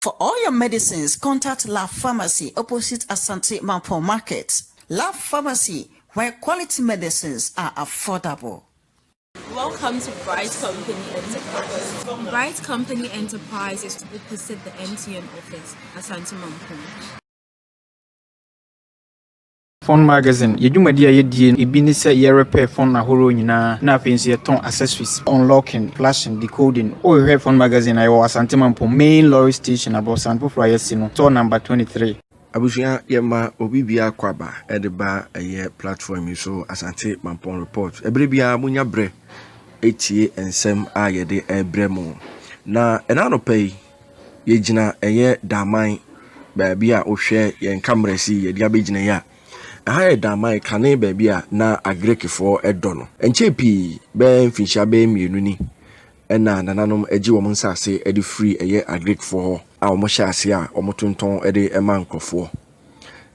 For all your medicines, contact La Pharmacy opposite Asante Mampong Market. La Pharmacy, where quality medicines are affordable. Welcome to Bright Company Enterprise. Bright Company Enterprise is opposite the MTN office, Asante Mampong. Phone Magazine, yɛ dwumadi a yɛdie ebi ne sɛ yɛrepair phone ahorow nyinaa, na afei nso yɛtɔn accessories, unlocking, flashing, decoding. Wohwehwɛ Phone Magazine a, yɛwɔ Asante Mampong main lorry station, abɔsan foforɔ a yɛasi no, store number 23. Abusua, yɛma obi bia akɔ aba ɛde ba ɛyɛ platform yi so, Asante Mampɔn Report. Ɛberɛ biara monya berɛ ɛtie nsɛm a yɛde ɛrebrɛ mo, na ɛna anɔpa yi yɛgyina ɛyɛ Daman baabi a wohwɛ yɛn camera si yɛde abɛgyina yi a, ɛha yɛ Daman kane baabi a na agrikifoɔ ɛdɔ no. Nkyɛn pii, bɛyɛ mfinhyia bɛyɛ 2 ni, ɛna nananom agye wɔn nsase de firi ɛyɛ agrikfoɔ hɔ a wɔhyɛ ase a wɔtontɔn de ma nkurɔfoɔ.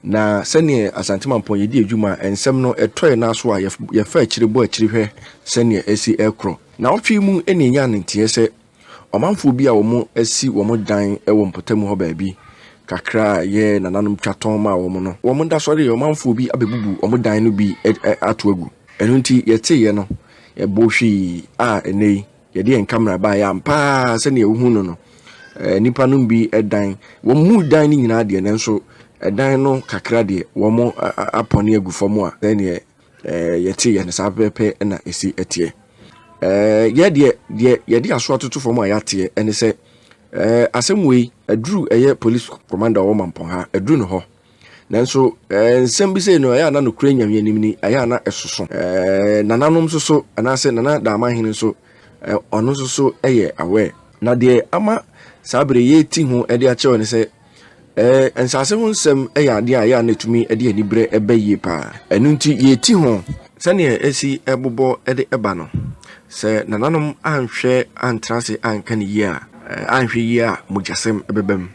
Na sɛneɛ Asante Mampɔn yɛdi adwuma a, nsɛm no ɛtɔɛ no so a, yɛfa akyire bɔ akyire hwɛ sɛneɛ ɛsi ɛkorɔ na ɔtwe mu. Ɛna ɛnya ne nteɛ sɛ ɔmanfoɔ bi a wɔn asi wɔn dan wɔ mpɔtam hɔ baabi kakra a yɛ nananom twa tɔn ma wɔn no, wɔn da sɔre yɛ ɔmanfoɔ bi abɛbubu wɔn dan no bi ato agu. Ɛno nti yɛteeɛ no, yɛbɔ hwii a ɛnɛ yi yɛde yɛn camera baeɛ a, mpaa sɛnea wohu no no, nipa no bi dan wɔn mu dan no nyinaa deɛ, nanso ɛdan no kakra deɛ, wɔn apɔne agu fam a sɛneɛ yɛte yɛ no saa pɛpɛ na ɛsi ɛteɛ. Yɛ deɛ yɛde aso atoto fam a yɛateɛ ɛne sɛ asɛm wei aduru ɛyɛ police commander ɔwɔ Mampɔn ha, aduru no hɔ. Nanso nsɛm bi sɛ no, ɛyɛ ana nokora Nyame anim ni, ɛyɛ ana ɛsoso nananom nso so, anaasɛ Nana Daamahene nso, ɔno nso so yɛ aware. Na deɛ ama saa bere yɛti ho de akyerɛw ne sɛ nsase ho nsɛm yɛ adeɛ a ɛyɛ a na ɛtumi de aniberɛ ɛbɛ yie paa. Ɛno nti yɛti ho sɛnea ɛsi ɛbobɔ de ɛba no sɛ nananom anhwɛ antena ase anka ne yie a, anhwɛ yie a, mogyasɛm ɛbɛba mu.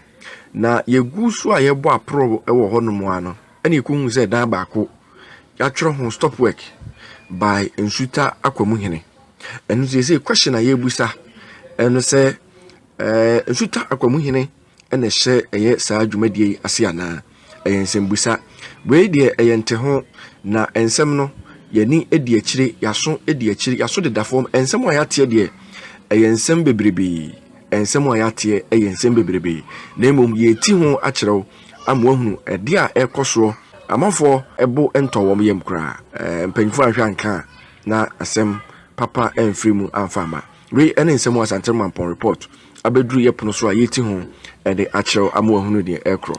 Na yɛgu so a yɛbɔ aporɔ wɔ hɔnom a no, ɛna yɛkɔhu sɛ dan baako yɛatwerɛ ho "Stop work by Nsuta Akwamuhene". Ɛno nso yɛsɛ question a yɛbusa ɛno sɛ Nsuta Akwamuhene ɛna ɛhyɛ ɛyɛ saa dwumadie yi ase anaa? Ɛyɛ nsɛmbusa wei deɛ, ɛyɛ nte ho. Na nsɛm no, yɛni di akyire, yɛaso di akyire, yɛaso deda fam. Nsɛm a yɛateɛ deɛ, ɛyɛ nsɛm bebrebee. Nsɛm a yɛateɛ ɛyɛ nsɛm bebrebee, na mmom yɛti ho akyerɛw ama wahunu ɛdeɛ a ɛrekɔ soɔ. Amanfoɔ ɛbo ntɔ wɔn yam koraa. Mpanyinfoɔ ahwɛ anka a, na asɛm papa ɛmfiri mu amfa ama. Wei ɛne nsɛm wɔ Asante Mampɔn Report abɛduru yɛ pono so a yɛti ho ɛde akyerɛw ama wahunu deɛ ɛrekorɔ.